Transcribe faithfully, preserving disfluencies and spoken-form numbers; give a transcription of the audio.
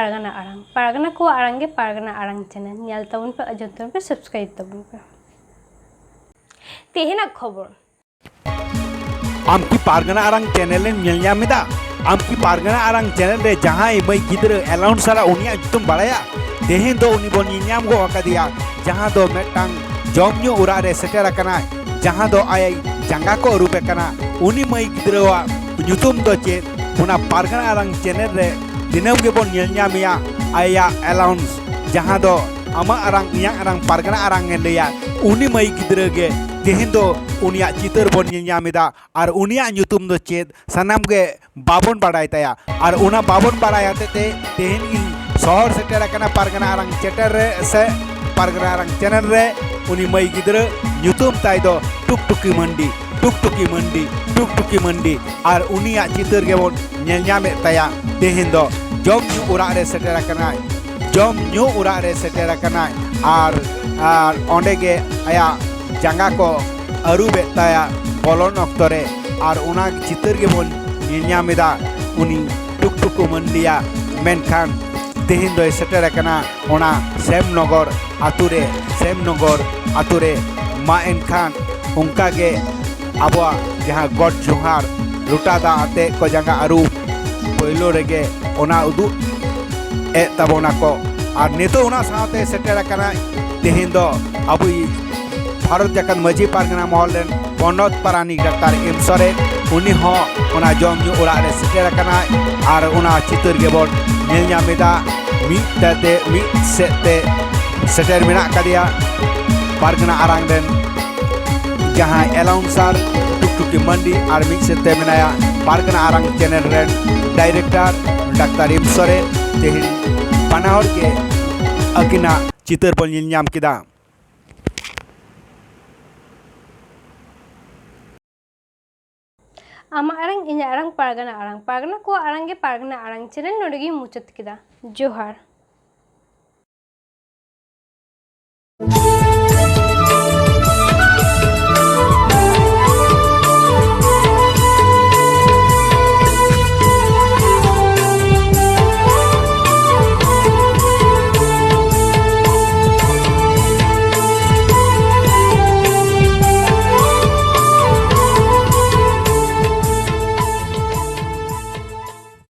ᱯᱟᱨᱜᱟᱱᱟ ᱟᱲᱟᱝ, ᱯᱟᱨᱜᱟᱱᱟ ᱠᱚᱣᱟᱜ ᱟᱲᱟᱝ ᱜᱮ ᱯᱟᱨᱜᱟᱱᱟ ᱟᱲᱟᱝ ᱪᱮᱱᱮᱞ᱾ ᱧᱮᱞ ᱛᱟᱵᱚᱱ ᱯᱮ, ᱟᱸᱡᱚᱢ ᱛᱟᱵᱚᱱ ᱯᱮ, ᱥᱟᱵᱥᱠᱨᱟᱭᱤᱵ ᱛᱟᱵᱚᱱ ᱯᱮ᱾ ᱛᱮᱦᱮᱧᱟᱜ ᱠᱷᱚᱵᱚᱨ᱾ ᱟᱢ ᱠᱤ ᱯᱟᱨᱜᱟᱱᱟ ᱟᱲᱟᱝ ᱪᱮᱱᱮᱞ ᱮᱢ ᱧᱮᱞ ᱧᱟᱢ ᱮᱫᱟ? ᱟᱢ ᱠᱤ ᱯᱟᱨᱜᱟᱱᱟ ᱟᱲᱟᱝ ᱪᱮᱱᱮᱞ ᱨᱮ ᱡᱟᱦᱟᱸᱭ ᱢᱟᱹᱭ ᱜᱤᱫᱽᱨᱟᱹ ᱮᱞᱟᱣᱩᱱᱥᱟᱨᱟ, ᱩᱱᱤᱭᱟᱜ ᱧᱩᱛᱩᱢ ᱵᱟᱲᱟᱭᱟ? ᱛᱮᱦᱮᱧ ᱫᱚ ᱩᱱᱤ ᱵᱚᱱ ᱧᱮᱞ ᱧᱟᱢ ᱜᱚᱫ ᱟᱠᱟᱫᱮᱭᱟ, ᱡᱟᱦᱟᱸ ᱫᱚ ᱢᱤᱫᱴᱟᱝ ᱡᱚᱢ ᱧᱩ ᱚᱲᱟᱜ ᱨᱮ ᱥᱮᱴᱮᱨ ᱟᱠᱟᱱᱟᱭ, ᱡᱟᱦᱟᱸ ᱫᱚ ᱟᱭ ᱡᱟᱸᱜᱟ ᱠᱚ ᱟᱹᱨᱩᱵᱮ ᱠᱟᱱᱟ᱾ ᱩᱱᱤ ᱢᱟᱹᱭ ᱜᱤᱫᱽᱨᱟᱹᱣᱟᱜ ᱧᱩᱛᱩᱢ ᱫᱚ ᱪᱮᱫ? ᱚᱱᱟ ᱯᱟᱨᱜᱟᱱᱟ ᱟᱲᱟᱝ ᱪᱮᱱᱮᱞ ᱨᱮ ᱫᱤᱱᱟᱹᱢ ᱜᱮᱵᱚᱱ ᱧᱮᱞ ᱧᱟᱢᱮᱭᱟ ᱟᱭᱟᱜ ᱮᱞᱟᱣᱩᱱᱥ, ᱡᱟᱦᱟᱸ ᱫᱚ ᱟᱢᱟᱜ ᱟᱲᱟᱝ, ᱤᱧᱟᱹᱜ ᱟᱲᱟᱝ, ᱯᱟᱨᱜᱟᱱᱟ ᱟᱲᱟᱝ ᱮ ᱞᱟᱹᱭᱟ᱾ ᱩᱱᱤ ᱢᱟᱹᱭ ᱜᱤᱫᱽᱨᱟᱹ ᱜᱮ ᱛᱮᱦᱮᱧ ᱫᱚ ᱩᱱᱤᱭᱟᱜ ᱪᱤᱛᱟᱹᱨ ᱵᱚᱱ ᱧᱮᱞ ᱧᱟᱢ ᱮᱫᱟ᱾ ᱟᱨ ᱩᱱᱤᱭᱟᱜ ᱧᱩᱛᱩᱢ ᱫᱚ ᱪᱮᱫ, ᱥᱟᱱᱟᱢ ᱜᱮ ᱵᱟᱵᱚᱱ ᱵᱟᱲᱟᱭ ᱛᱟᱭᱟ᱾ ᱟᱨ ᱚᱱᱟ ᱵᱟᱵᱚᱱ ᱵᱟᱲᱟᱭ ᱦᱚᱛᱮᱡ ᱛᱮ ᱛᱮᱦᱮᱧ ᱤᱧ ᱥᱚᱦᱚᱨ ᱥᱮᱴᱮᱨ ᱟᱠᱟᱱᱟ ᱯᱟᱨᱜᱟᱱᱟ ᱟᱲᱟᱝ ᱪᱮᱴᱮᱞ ᱨᱮ, ᱥᱮ ᱯᱟᱨᱜᱟᱱᱟ ᱟᱲᱟᱝ ᱪᱮᱱᱮᱞ ᱨᱮ᱾ ᱩᱱᱤ ᱢᱟᱹᱭ ᱜᱤᱫᱽᱨᱟᱹ ᱧᱩᱛᱩᱢ ᱛᱟᱭ ᱫᱚ ᱴᱩᱠᱴᱩᱠᱤ ᱢᱟᱱᱰᱤ, ᱴᱩᱠᱴᱩᱠᱤ ᱢᱟᱱᱰᱤ, ᱴᱩᱠᱴᱩᱠᱤ ᱢᱟᱱᱰᱤ᱾ ᱟᱨ ᱩᱱᱤᱭᱟᱜ ᱪᱤᱛᱟᱹᱨ ᱜᱮᱵᱚᱱ ᱧᱮᱞ ᱧᱟᱢᱮᱫ ᱛᱟᱭᱟ᱾ ᱛᱮᱦᱮᱧ ᱫᱚ ᱡᱚᱢ ᱧᱩ ᱚᱲᱟᱜ ᱨᱮ ᱥᱮᱴᱮᱨ ᱟᱠᱟᱱᱟᱭ, ᱡᱚᱢ ᱧᱩ ᱚᱲᱟᱜ ᱨᱮ ᱥᱮᱴᱮᱨ ᱟᱠᱟᱱᱟᱭ᱾ ᱟᱨ, ᱟᱨ ᱚᱸᱰᱮ ᱜᱮ ᱟᱭᱟᱜ ᱡᱟᱸᱜᱟ ᱠᱚ ᱟᱹᱨᱩᱵᱮᱫ ᱛᱟᱭᱟ ᱵᱚᱞᱚᱱ ᱚᱠᱛᱚ ᱨᱮ᱾ ᱟᱨ ᱚᱱᱟ ᱪᱤᱛᱟᱹᱨ ᱜᱮᱵᱚᱱ ᱧᱮᱞ ᱧᱟᱢ ᱮᱫᱟ ᱩᱱᱤ ᱴᱩᱠᱴᱩᱠᱩ ᱢᱟᱱᱰᱤᱭᱟᱜ᱾ ᱢᱮᱱᱠᱷᱟᱱ ᱛᱮᱦᱮᱧ ᱫᱚᱭ ᱥᱮᱴᱮᱨ ᱟᱠᱟᱱᱟ ᱚᱱᱟ ᱥᱮᱢᱱᱚᱜᱚᱨ ᱟᱛᱳ ᱨᱮ, ᱥᱮᱢᱱᱚᱜᱚᱨ ᱟᱛᱳ ᱨᱮ᱾ ᱢᱟ ᱮᱱᱠᱷᱟᱱ ᱚᱱᱠᱟ ᱜᱮ ᱟᱵᱚᱣᱟᱜ ᱡᱟᱦᱟᱸ ᱜᱚᱰ ᱡᱚᱦᱟᱨ, ᱞᱚᱴᱟ ᱫᱟᱜ ᱟᱛᱮ ᱠᱚ ᱡᱟᱸᱜᱟ ᱟᱹᱨᱩᱵ, ᱯᱳᱭᱞᱳ ᱨᱮᱜᱮ ᱚᱱᱟ ᱩᱫᱩᱜ ᱮᱫ ᱛᱟᱵᱚᱱᱟᱠᱚ᱾ ᱟᱨ ᱱᱤᱛᱚᱜ ᱚᱱᱟ ᱥᱟᱶᱛᱮ ᱥᱮᱴᱮᱨ ᱟᱠᱟᱱᱟᱭ ᱛᱮᱦᱮᱧ ᱫᱚ ᱟᱵᱚᱭᱤᱡ ᱵᱷᱟᱨᱚᱛ ᱡᱟᱠᱟᱛ ᱢᱟᱹᱡᱷᱤ ᱯᱟᱨᱜᱟᱱᱟ ᱢᱚᱦᱚᱞ ᱨᱮᱱ ᱯᱚᱱᱚᱛ ᱯᱟᱨᱟᱱᱤᱠ ᱰᱟᱠᱛᱟᱨ ᱮᱢ ᱥᱚᱨᱮᱱ᱾ ᱩᱱᱤ ᱦᱚᱸ ᱚᱱᱟ ᱡᱚᱢ ᱧᱩ ᱚᱲᱟᱜ ᱨᱮ ᱥᱮᱴᱮᱨ ᱟᱠᱟᱱᱟᱭ᱾ ᱟᱨ ᱚᱱᱟ ᱪᱤᱛᱟᱹᱨ ᱜᱮᱵᱚᱱ ᱧᱮᱞ ᱧᱟᱢ ᱮᱫᱟ᱾ ᱢᱤᱫ ᱛᱤ ᱛᱮ, ᱢᱤᱫ ᱥᱮᱫ ᱛᱮ ᱥᱮᱴᱮᱨ ᱢᱮᱱᱟᱜ ᱟᱠᱟᱫᱮᱭᱟ ᱯᱟᱨᱜᱟᱱᱟ ᱟᱲᱟᱝ ᱨᱮᱱ ᱡᱟᱦᱟᱸᱭ ᱮᱞᱟᱣᱩᱱᱥᱟᱨ ᱴᱩᱠᱴᱩᱠᱤ ᱢᱟᱱᱰᱤ, ᱟᱨ ᱢᱤᱫ ᱥᱮᱫ ᱛᱮ ᱢᱮᱱᱟᱭᱟ ᱯᱟᱨᱜᱟᱱᱟ ᱟᱲᱟᱝ ᱪᱮᱱᱮᱞ ᱨᱮᱱ ᱰᱟᱭᱨᱮᱠᱴᱚᱨ ᱰᱟᱠᱛᱟᱨ ᱮᱢ ᱥᱚᱨᱮᱱ᱾ ᱛᱮᱦᱮᱧ ᱵᱟᱱᱟ ᱦᱚᱲ ᱜᱮ ᱟᱹᱠᱤᱱᱟᱜ ᱪᱤᱛᱟᱹᱨ ᱵᱚᱱ ᱧᱮᱞ ᱧᱟᱢ ᱠᱮᱫᱟ᱾ ᱟᱢᱟᱜ ᱟᱲᱟᱝ, ᱤᱧᱟᱹᱜ ᱟᱲᱟᱝ, ᱯᱟᱨᱜᱟᱱᱟ ᱟᱲᱟᱝ, ᱯᱟᱨᱜᱟᱱᱟ ᱠᱚᱣᱟᱜ ᱟᱲᱟᱝ ᱜᱮ ᱯᱟᱨᱜᱟᱱᱟ ᱟᱲᱟᱝ ᱪᱮᱱᱮᱞ ᱱᱚᱰᱮ ᱜᱤᱧ ᱢᱩᱪᱟᱹᱫ ᱠᱮᱫᱟ᱾ ᱡᱚᱦᱟᱨ᱾